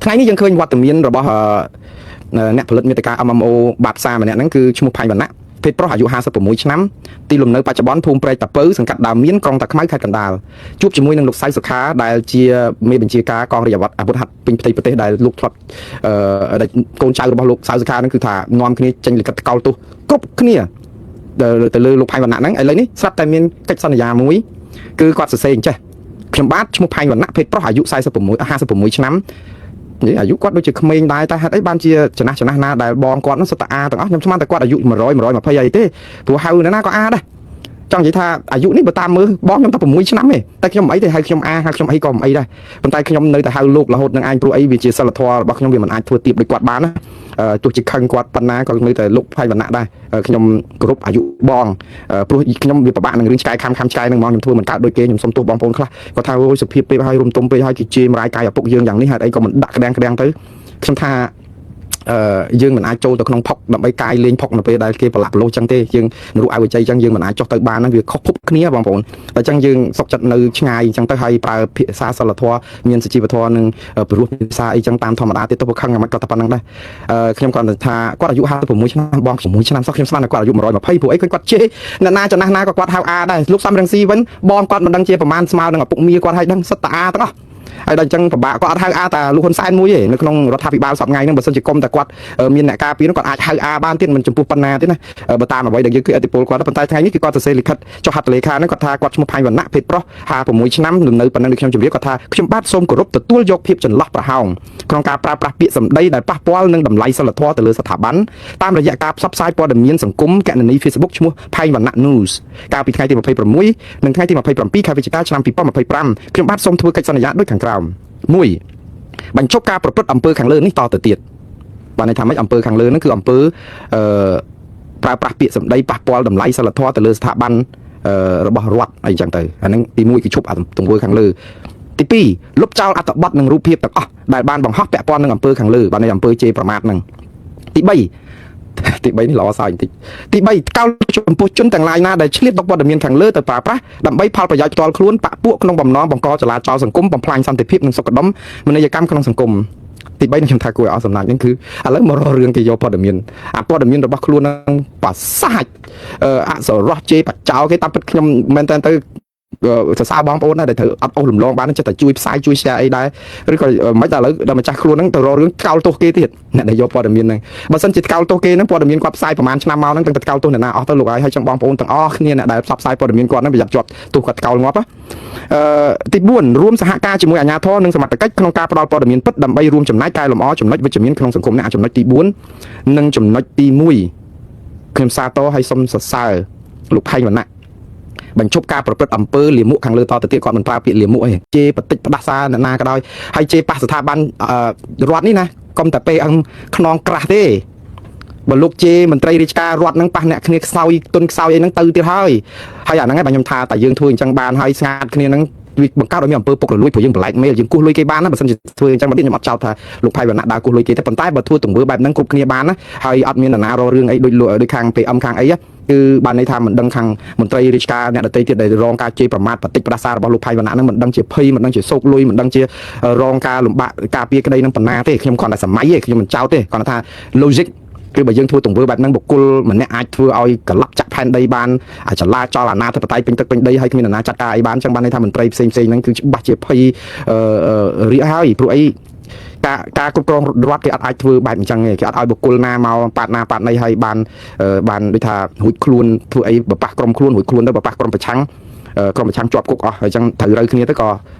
ថ្ងៃនេះយើងឃើញវត្តមានរបស់អ្នកផលិតមាតិកា MMO បាបសាម្នាក់ហ្នឹងគឺឈ្មោះផៃវណ្ណៈភេទប្រុសអាយុ56ឆ្នាំទីលំនៅបច្ចុប្បន្នភូមិព្រែកតាពៅសង្កាត់ដើមមានក្រុងតាខ្មៅខេត្តកណ្ដាលជួបជាមួយនឹងលោកសៅសុខាដែលជាមេបញ្ជាការកងរាជអាវុធអាវុធហត្ថពេញផ្ទៃប្រទេសដែលលោកធ្លាប់អឺដែលកូនចៅរបស់លោកសៅសុខាហ្នឹងគឺថានាំគ្នាចេញលិខិតថ្កោលទោសគ្រប់គ្នាទៅលើលោកផៃវណ្ណៈហ្នឹងឥឡូវនេះស្រាប់តែមានកិច្ចសន្យាមួយគឺគាត់សរសេរអញ្ចេះខ្ញុំបាទឈ្មោះផៃវណ្ណៈភេទប្រុសអាយុ46 56ឆ្នាំ និយាយអាយុគាត់ដូចជាក្មេងដែរតែហេតុអីបានជាចំណាស់ចំណាស់ណាដែលបងគាត់នោះសុទ្ធតែអាទាំងអស់ខ្ញុំស្មានតែគាត់អាយុ100 120អីទេព្រោះហៅនរណាក៏អាដែរចង់និយាយថាអាយុនេះបើតាមមើលបងខ្ញុំតែ6ឆ្នាំទេតែខ្ញុំមិនអីទេហៅខ្ញុំអាហៅខ្ញុំអីក៏មិនអីដែរប៉ុន្តែខ្ញុំនៅតែហៅលោករហូតនឹងឯងព្រោះអីវាជាសិលធម៌របស់ខ្ញុំវាមិនអាចធ្វើទៀបដូចគាត់បានណាទោះជាខឹងគាត់ប៉ុណ្ណាក៏នៅតែលោកផៃវណ្ណៈដែរខ្ញុំគោរពអាយុបងព្រោះខ្ញុំវាពិបាកនឹងរឿងឆ្កែខំខំឆ្កែនឹងហ្មងខ្ញុំធ្វើមិនកើតដូចគេខ្ញុំសុំទោសបងប្អូនខ្លះគាត់ថាអូយសុភាពពេកហើយរុំទុំពេកហើយគេជេរម្រាយកាយឪពុកយើងយ៉ាងនេះហេតុអីក៏មិនដាក់ក្តាំងក្តាំងទៅខ្ញុំថា អឺយើងមិនអាចចូលទៅក្នុងផុកដើម្បីកាយលេងផុកនៅពេលដែលគេប្រឡាក់ប្រឡូសចឹងទេយើងនរុអវជ័យចឹងយើងមិនអាចចុះទៅបានហ្នឹងវាខុសភពគ្នាបងប្អូនតែចឹងយើងសុកចិត្តនៅឆ្ងាយចឹងទៅហើយប្រើភាសាសិលធម៌មានសុជីវធម៌និងពិរោះភាសាអីចឹងតាមធម្មតាទេទៅខឹងអាមិនក៏តែប៉ុណ្្នឹងដែរអឺខ្ញុំគាត់ថាគាត់អាយុ56ឆ្នាំបង6ឆ្នាំសោះខ្ញុំស្មានតែគាត់អាយុ120ព្រោះអីគាត់ជេរអ្នកណាចំណាស់ណាក៏គាត់ហៅអាដែរលោកសំរងស៊ីវិញបងគាត់មិនដឹងជាប្រមាណស្មើនឹងឪពុកមាគាត់ហើយដឹងសិតតាអាទាំងអស់ ហើយដល់អញ្ចឹងពិបាកគាត់អត់ហៅអាតាលោកហ៊ុនសែនមួយទេនៅក្នុងរដ្ឋាភិបាលសប្តាហ៍ថ្ងៃហ្នឹងបើសិនជាគុំតែគាត់មានអ្នកការពារនោះគាត់អាចហៅអាបានទៀតមិនចំពោះប៉ុណ្ណាទេណាបើតាមអ្វីដែលយើងគឺអធិពលគាត់ប៉ុន្តែថ្ងៃនេះគឺគាត់សរសេរលិខិតចុះហត្ថលេខាហ្នឹងគាត់ថាគាត់ឈ្មោះផៃវណ្ណៈភេទប្រុស56ឆ្នាំលំនៅប៉ុណ្ណឹងដូចខ្ញុំជម្រាបគាត់ថាខ្ញុំបាទសូមគោរពទទួលយកភាពចន្លោះប្រហោងក្នុងការប្រើប្រាស់ពាក្យសម្ដីដែលប៉ះពាល់នឹងតម្លៃសិលធម៌ទៅលើស្ថាប័នតាមរយៈការផ្សព្វផ្សាយព័ត៌មានសង្គមកណនី Facebook ឈ្មោះផៃវណ្ណៈ News កាលពីថ្ងៃទី26និងថ្ងៃទី27ខែវិច្ឆិកាឆ្នាំ2025ខ្ញុំបាទសូមធ្វើកិច្ចសន្យាដូចខាងក្រោម1បញ្ឈប់ការប្រព្រឹត្តអំពើខាងលើនេះតទៅទៀតបានន័យថាម៉េចអំពើខាងលើហ្នឹងគឺអំពើអឺប្រើប្រាស់ពាក្យសម្ដីប៉ះពាល់តម្លៃសិលធម៌ទៅលើស្ថាប័នរបស់រដ្ឋអីចឹងទៅអាហ្នឹងទី1គឺឈប់អាទង្វើខាងលើទី2លុបចោលអត្ថបទនិងរូបភាពទាំងអស់ដែលបានបង្ហោះពាក់ព័ន្ធនឹងអំពើខាងលើបានន័យអំពើជេរប្រមាថហ្នឹងទី3ទី3នេះល្អសើចបន្តិចទី3ថ្កោលចំពោះជនទាំងឡាយណាដែលឆ្លៀតយកព័ត៌មានខាងលើទៅប្រើប្រាស់ដើម្បីផលប្រយោជន៍ផ្ទាល់ខ្លួនបពពួកក្នុងបំណងបង្កចលាចលសង្គមបំផ្លាញសន្តិភាពនិងសុខដុមមនីយកម្មក្នុងសង្គមទី3នេះខ្ញុំថាគួរឲ្យអស់សំណើចហ្នឹងគឺឥឡូវមករករឿងគេយកព័ត៌មានអាព័ត៌មានរបស់ខ្លួនហ្នឹងបាសាច់អសរោះជេរបចោគេតាមពិតខ្ញុំមែនតើទៅសរសើរបងប្អូនដែរដែលត្រូវអត់អូសលំលងបានចិត្តតែជួយផ្សាយជួយ share អីដែរឬក៏មិនតែឥឡូវដល់ម្ចាស់ខ្លួនហ្នឹងទៅរករឿងថ្កោលទោសគេទៀតអ្នកដែលយកព័ត៌មានហ្នឹងបើសិនជាថ្កោលទោសគេហ្នឹងព័ត៌មានគាត់ផ្សាយប្រហែលឆ្នាំមកហ្នឹងទាំងតែថ្កោលទោសអ្នកណាអស់ទៅលោកហើយហើយចឹងបងប្អូនទាំងអស់គ្នាអ្នកដែលផ្សព្វផ្សាយព័ត៌មានគាត់ហ្នឹងប្រយ័ត្នជាប់ទោសគាត់ថ្កោលងាប់អឺទី4រួមសហការជាមួយអាជ្ញាធរនិងសមត្ថកិច្ចក្នុងការផ្ដល់ព័ត៌មានពិតដើម្បីរួមចំណែកកែលម្អចំណុចវិជ្ជមានក្នុងសង្គមនេះចំណុចទី4និងចំណុចទី1ខ្ញុំសាទរឲ្យសុំសរសើរលោកផៃវណ្ណៈបញ្ឈប់ការប្រព្រឹត្តអំពើលាមកខាងលើតទៅទៀតគាត់មិនប្រើពាក្យលាមកទេជេរបតិចផ្ដាសាអ្នកណាក៏ដោយហើយជេរប៉ះស្ថាប័នរដ្ឋនេះណាកុំតែពេលអង្គខ្នងក្រាស់ទេបើលោកជេរមន្ត្រីរាជការរដ្ឋហ្នឹងប៉ះអ្នកគ្នាខ្សោយទុនខ្សោយអីហ្នឹងទៅទៀតហើយហើយអាហ្នឹងឯងបើខ្ញុំថាតែយើងធ្វើអញ្ចឹងបានហើយស្ងាត់គ្នាហ្នឹងវាបង្កើតឲ្យមានអំពើពុករលួយព្រោះយើងប្លែកមេលយើងគោះលុយគេបានណាបើសិនជាធ្វើអញ្ចឹងមកទៀតខ្ញុំអត់ចោទថាលោកផៃវណ្ណៈដើរគោះលុយគេទេប៉ុន្តែបើធ្វើទង្វើបែបហ្នឹងគ្រប់គ្នាបានណាហើយអត់មាននរណារករឿងអីដូចដូចខាង PM ខាងអីគឺបានន័យថាមិនដឹងខាងមន្ត្រីរាជការអ្នកដទៃទៀតដែលរងការជេរប្រមាថបតិចផ្ដាសារបស់លោកផៃវណ្ណៈហ្នឹងមិនដឹងជាភ័យមិនដឹងជាសោកលុយមិនដឹងជារងការលំបាកការពារក្តីនឹងប៉ុណ្ណាទេខ្ញុំគ្រាន់តែសម័យទេខ្ញុំមិនចោទទេគ្រាន់តែថា logic គឺបើយើងធ្វើទង្វើបែបហ្នឹងបុគ្គលម្នាក់អាចធ្វើឲ្យកលប់ចាក់ផែនដីបានអាចលាចលអាណាធិបតេយ្យពេញទឹកពេញដីហើយគ្មានអាណាចាត់ការអីបានចឹងបានន័យថាមន្ត្រីផ្សេងផ្សេងហ្នឹងគឺច្បាស់ជាភ័យរៀកហើយព្រោះអីការការគ្រប់គ្រងរដ្ឋគេអត់អាចធ្វើបែបអញ្ចឹងទេគេអត់ឲ្យបុគ្គលណាមកប៉ាត់ណាប៉ាត់ណីហើយបានបានដូចថារួចខ្លួនធ្វើអីបប៉ះក្រុមខ្លួនរួចខ្លួនទៅបប៉ះក្រុមប្រឆាំងក្រុមប្រឆាំងជាប់គុកអស់ហើយអញ្ចឹងត្រូវរូវគ្នាទៅក៏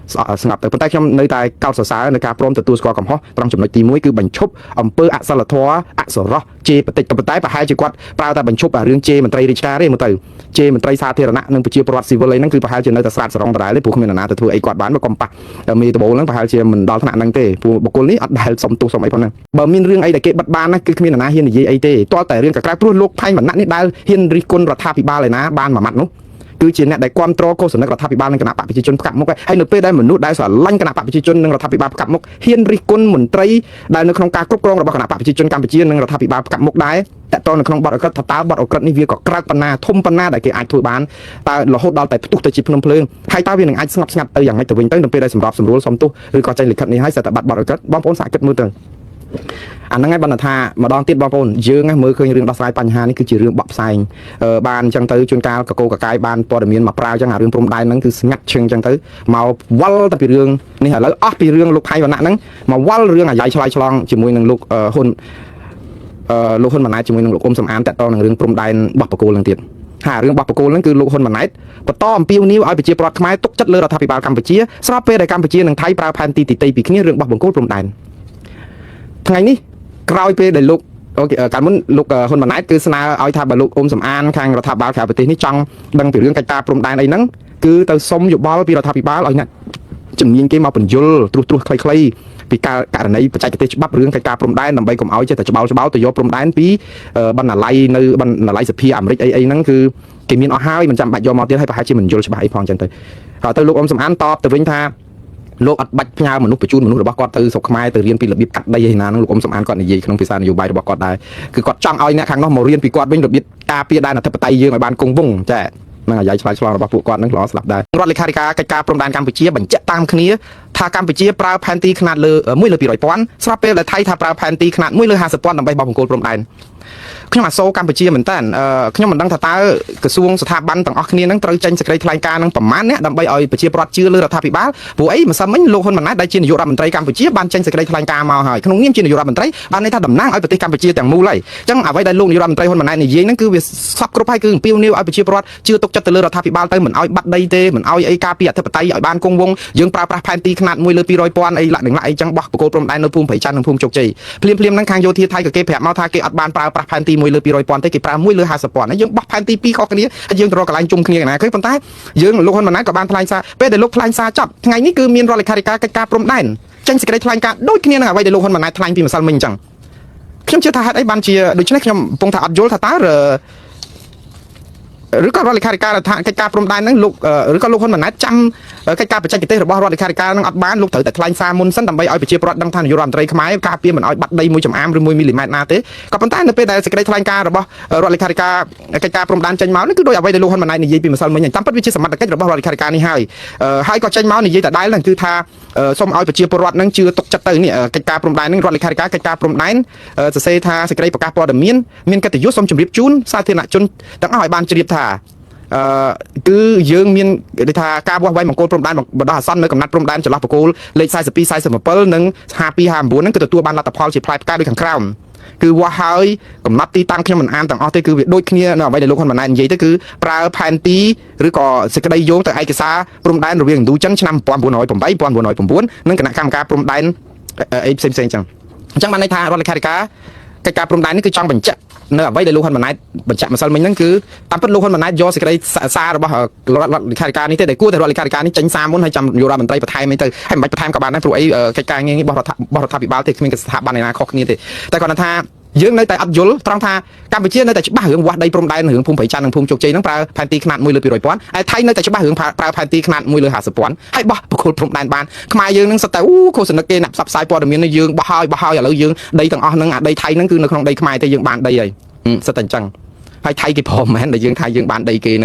ស្ងប់ទៅប៉ុន្តែខ្ញុំនៅតែកោតសរសើរនៅការព្រមទទួលស្គាល់កំហុសត្រង់ចំណុចទី1គឺបញ្ឈប់អំពើអសិលធម៌អសរោះជេរបតិចក៏ប៉ុន្តែប្រហែលជាគាត់ប្រើតែបញ្ឈប់អារឿងជេរមន្ត្រីរាជការទេមើលទៅជេរមន្ត្រីសាធារណៈនិងប្រជាពលរដ្ឋស៊ីវិលអីហ្នឹងគឺប្រហែលជានៅតែស្រាតសរងដដែលទេព្រោះគ្មាននរណាទៅធ្វើអីគាត់បានបើកុំប៉ះមេដបូលហ្នឹងប្រហែលជាមិនដល់ថ្នាក់ហ្នឹងទេព្រោះបុគ្គលនេះអត់ដែលសុំទោសសុំអីផងហ្នឹងបើមានរឿងអីដែលគេបិទបានណាគឺគ្មាននរណាហ៊ាននិយាយអីទេទាល់តែរឿងកក្រើព្រោះលោកផៃវណ្ណៈនេះដែលហ៊ានរិះគន់រដ្ឋាភិបាលឯណាបានមួយម៉ាត់នោះ គឺជាអ្នកដែលគ្រប់គ្រងកោសនិករដ្ឋាភិបាលនិងគណៈបកប្រជាជនផ្កាប់មុខហើយនៅពេលដែលមនុស្សដែលស្រឡាញ់គណៈបកប្រជាជននិងរដ្ឋាភិបាលផ្កាប់មុខហ៊ានរិះគន់មន្ត្រីដែលនៅក្នុងការគ្រប់គ្រងរបស់គណៈបកប្រជាជនកម្ពុជានិងរដ្ឋាភិបាលផ្កាប់មុខដែរតកតនៅក្នុងបទអក្រិតថាតើបទអក្រិតនេះវាក៏ក្រើកប៉ុណ្ណាធំប៉ុណ្ណាដែលគេអាចធ្វើបានតើរហូតដល់តែផ្ទុះទៅជាភ្នំភ្លើងហើយតើវានឹងអាចស្ងប់ស្ងាត់ទៅយ៉ាងម៉េចទៅវិញទៅនៅពេលដែលសម្របសម្រួលសុំទោសឬក៏ចេញលិខិតនេះហើយសិតតែបាត់បទអក្រិតបងប្អូនសាកគិតមើលទៅអាហ្នឹងឯងបណ្ឌថាម្ដងទៀតបងប្អូនយើងមើលឃើញរឿងដោះស្រាយបញ្ហានេះគឺជារឿងបក់ផ្សែងបានអញ្ចឹងទៅជួនកាលកកកកាយបានព័ត៌មានមកប្រើអញ្ចឹងអារឿងព្រំដែនហ្នឹងគឺស្ងាត់ឈឹងអញ្ចឹងទៅមកវល់តែពីរឿងនេះឥឡូវអស់ពីរឿងលោកផៃវណ្ណៈហ្នឹងមកវល់រឿងអាយ៉ៃឆ្លើយឆ្លងជាមួយនឹងលោកហ៊ុនលោកហ៊ុនម៉ាណែតជាមួយនឹងលោកអ៊ុំសំអានតាក់ទងនឹងរឿងព្រំដែនបោះបកគោលហ្នឹងទៀតហើយរឿងបោះបកគោលហ្នឹងគឺលោកហ៊ុនម៉ាណែតបន្តអំពាវនាវឲ្យប្រជាពលរដ្ឋខ្មែរទុកចិត្តលើរដ្ឋាភិបាលកម្ពុជាស្របពេលដែលកម្ពុជានិងថៃប្រើផែនទីទីពីគ្នារឿងបោះបង្គោលព្រំដែនថ្ងៃនេះក្រោយពេលដែលលោក OK កាលមុនលោកហ៊ុនម៉ាណែតគឺស្នើឲ្យថាបើលោកអ៊ុំសំអានខាងរដ្ឋាភិបាលក្រៅប្រទេសនេះចង់ដឹងពីរឿងកិច្ចការព្រំដែនអីហ្នឹងគឺទៅសុំយោបល់ពីរដ្ឋាភិបាលឲ្យអ្នកជំនាញគេមកបញ្យលត្រួសត្រាសខ្លីៗពីការករណីបច្ចេកទេសច្បាប់រឿងកិច្ចការព្រំដែនដើម្បីកុំឲ្យចេះតែច្បោលច្បោលទៅយកព្រំដែនពីបណ្ណាល័យនៅបណ្ណាល័យសភាអាមេរិកអីអីហ្នឹងគឺគេមានអស់ហើយមិនចាំបាច់យកមកទៀតហើយប្រហែលជាមិនយល់ច្បាស់អីផងអញ្ចឹងទៅហើយទៅលោកអ៊ុំសំអានតបទៅវិញថាលោកអត់បាច់ផ្ញើមនុស្សបញ្ជូនមនុស្សរបស់គាត់ទៅស្រុកខ្មែរទៅរៀនពីរបៀបកាត់ដីឯណាហ្នឹងលោកអ៊ុំសំអានគាត់និយាយក្នុងភាសានយោបាយរបស់គាត់ដែរគឺគាត់ចង់ឲ្យអ្នកខាងនោះមករៀនពីគាត់វិញរបៀបការពារដែនអធិបតេយ្យយើងឲ្យបានគង់វង្សចាហ្នឹងអាយ៉ៃឆ្លើយឆ្លងរបស់ពួកគាត់ហ្នឹងល្អស្លាប់ដែររដ្ឋលេខាធិការកិច្ចការព្រំដែនកម្ពុជាបញ្ជាក់តាមគ្នាថាកម្ពុជាប្រើផែនទីខ្នាតលើ1លើ200ពាន់ស្រាប់ពេលដែលថៃថាប្រើផែនទីខ្នាត1លើ50ពាន់ដើម្បីបោះបង្គោលព្រំដែនខ្ញុំអាសូរកម្ពុជាមែនតើខ្ញុំមិនដឹងថាតើក្រសួងស្ថាប័នទាំងអស់គ្នានឹងត្រូវចេញសេចក្តីថ្លែងការណ៍នឹងប្រមាណអ្នកដើម្បីឲ្យប្រជាពលរដ្ឋជឿលើរដ្ឋាភិបាលព្រោះអីម្សិលមិញលោកហ៊ុនម៉ាណែតដែលជានាយករដ្ឋមន្ត្រីកម្ពុជាបានចេញសេចក្តីថ្លែងការណ៍មកហើយក្នុងនាមជានាយករដ្ឋមន្ត្រីបានន័យថាតំណាងឲ្យប្រទេសកម្ពុជាទាំងមូលហើយអញ្ចឹងអ្វីដែលលោកនាយករដ្ឋមន្ត្រីហ៊ុនម៉ាណែតនិយាយហ្នឹងគឺវាសពគ្រប់ហើយគឺអំពាវនាវឲ្យប្រជាពលរដ្ឋជឿទុកចិត្តទៅលើរដ្ឋាភិបាលទៅមិនឲ្យបាត់ដីទេមិនឲ្យអីការពារអធិបតេយ្យឲ្យបានគង់វង្សយើងប្រើប្រាស់ផែនទីខ្នាត1លើ200ពាន់អីលាក់នឹងលាក់អីចឹងបោះបង្គោលព្រំដែននៅភូមិព្រៃច័ន្ទនិងភូមិជោគជ័យភ្លាមភ្លាមហ្នឹងខាងយោធាថៃក៏គេប្រាប់មកថាគេអត់បានប្រើប្រាស់ផែនទី1លើ200ពាន់ទេគេប្រើ1លើ50ពាន់ហើយយើងបោះផែនទី2ខុសគ្នាហើយយើងទៅរកកន្លែងជុំគ្នាកណាឃើញប៉ុន្តែយើងលោកហ៊ុនម៉ាណែតក៏បានថ្លែងសារពេលដែលលោកថ្លែងសារចប់ថ្ងៃនេះគឺមានរដ្ឋលេខាធិការកិច្ចការព្រំដែនចេញសេចក្តីថ្លែងការណ៍ដូចគ្នានឹងអ្វីដែលលោកហ៊ុនម៉ាណែតថ្លែងពីម្សិលមិញអញ្ចឹងខ្ញុំជឿថាហេតុអីបានជាដូច្នេះខ្ញុំកំពុងថាអត់យល់ថាតើឬក៏រដ្ឋលេខាធិការរដ្ឋកិច្ចការព្រំដែនហ្នឹងលោកឬក៏លោកហ៊ុនម៉ាណែតចាំកិច្ចការបច្ចេកទេសរបស់រដ្ឋលេខាធិការហ្នឹងអត់បានលោកត្រូវតែថ្លែងសារមុនសិនដើម្បីឲ្យប្រជាពលរដ្ឋដឹងថានាយករដ្ឋមន្ត្រីខ្មែរការពារមិនឲ្យបាត់ដីមួយចំអាមឬមួយមីលីម៉ែត្រណាទេក៏ប៉ុន្តែនៅពេលដែលសេចក្តីថ្លែងការណ៍របស់រដ្ឋលេខាធិការកិច្ចការព្រំដែនចេញមកនេះគឺដោយអ្វីដែលលោកហ៊ុនម៉ាណែតនិយាយពីម្សិលមិញតាមពិតវាជាសមត្ថកិច្ចរបស់រដ្ឋលេខាធិការនេះហើយហើយក៏ចេញមកនិយាយដដែលហ្នឹងគឺថាសូមឲ្យប្រជាពលរដ្ឋហ្នឹងជឿទុកចិត្តទៅនេះកិច្ចការព្រំដែនហ្នឹងរដ្ឋលេខាធិការកិច្ចការព្រំដែនសរសេរថាសេចក្តីប្រកាសព័ត៌មានមានកិត្តិយសសូមជម្រាបជូនសាធារណជនទាំងអស់ឲ្យបានជ្រាបថាអឺគឺយើងមានគេថាការវាស់វែងបង្គោលព្រំដែនបណ្ដោះអាសន្ននៅកំណាត់ព្រំដែនចន្លោះបង្គោលលេខ42 47និង52 59ហ្នឹងគឺទទួលបានលទ្ធផលជាផ្លែផ្កាដូចខាងក្រោមគឺវាស់ហើយកំណត់ទីតាំងខ្ញុំមិនអានទាំងអស់ទេគឺវាដូចគ្នានៅអ្វីដែលលោកហ៊ុនម៉ាណែតនិយាយទៅគឺប្រើផែនទីឬក៏សេចក្តីយោងទៅឯកសារព្រំដែនរវាងឥណ្ឌូចិនឆ្នាំ1908 1909និងគណៈកម្មការព្រំដែនអីផ្សេងផ្សេងចឹងអញ្ចឹងបានន័យថារដ្ឋលេខាធិការកិច្ចការព្រំដែននេះគឺចង់បញ្ជាក់នៅអ្វីដែលលោកហ៊ុនម៉ាណែតបញ្ជាក់ម្សិលមិញហ្នឹងគឺតាមពិតលោកហ៊ុនម៉ាណែតយកសេចក្តីសាររបស់រដ្ឋលេខាធិការនេះទេដែលគួរតែរដ្ឋលេខាធិការនេះចេញសារមុនហើយចាំនាយករដ្ឋមន្ត្រីបន្ថែមអីទៅហើយមិនបាច់បន្ថែមក៏បានដែរព្រោះអីកិច្ចការងារនេះរបស់រដ្ឋរបស់រដ្ឋាភិបាលទេគ្មានស្ថាប័នឯណាខុសគ្នាទេតែគាត់ថាយើងនៅតែអត់យល់ត្រង់ថាកម្ពុជានៅតែច្បាស់រឿងវាស់ដីព្រំដែនរឿងភូមិព្រៃច័ន្ទនិងភូមិជោគជ័យហ្នឹងប្រើផែនទីខ្នាត1លើ200ពាន់ឯថៃនៅតែច្បាស់រឿងប្រើផែនទីខ្នាត1លើ50ពាន់ហើយបោះបង្គោលព្រំដែនបានខ្មែរយើងហ្នឹងសិតតែអូខុសនិកគេអ្នកផ្សព្វផ្សាយព័ត៌មាននេះយើងបោះហើយបោះហើយឥឡូវយើងដីទាំងអស់ហ្នឹងអាដីថៃហ្នឹងគឺនៅក្នុងដីខ្មែរទេយើងបានដីហើយសិតតែអញ្ចឹងហើយថៃគេព្រមមែនដែលយើងថាយើងបានដីគេហ្នឹង។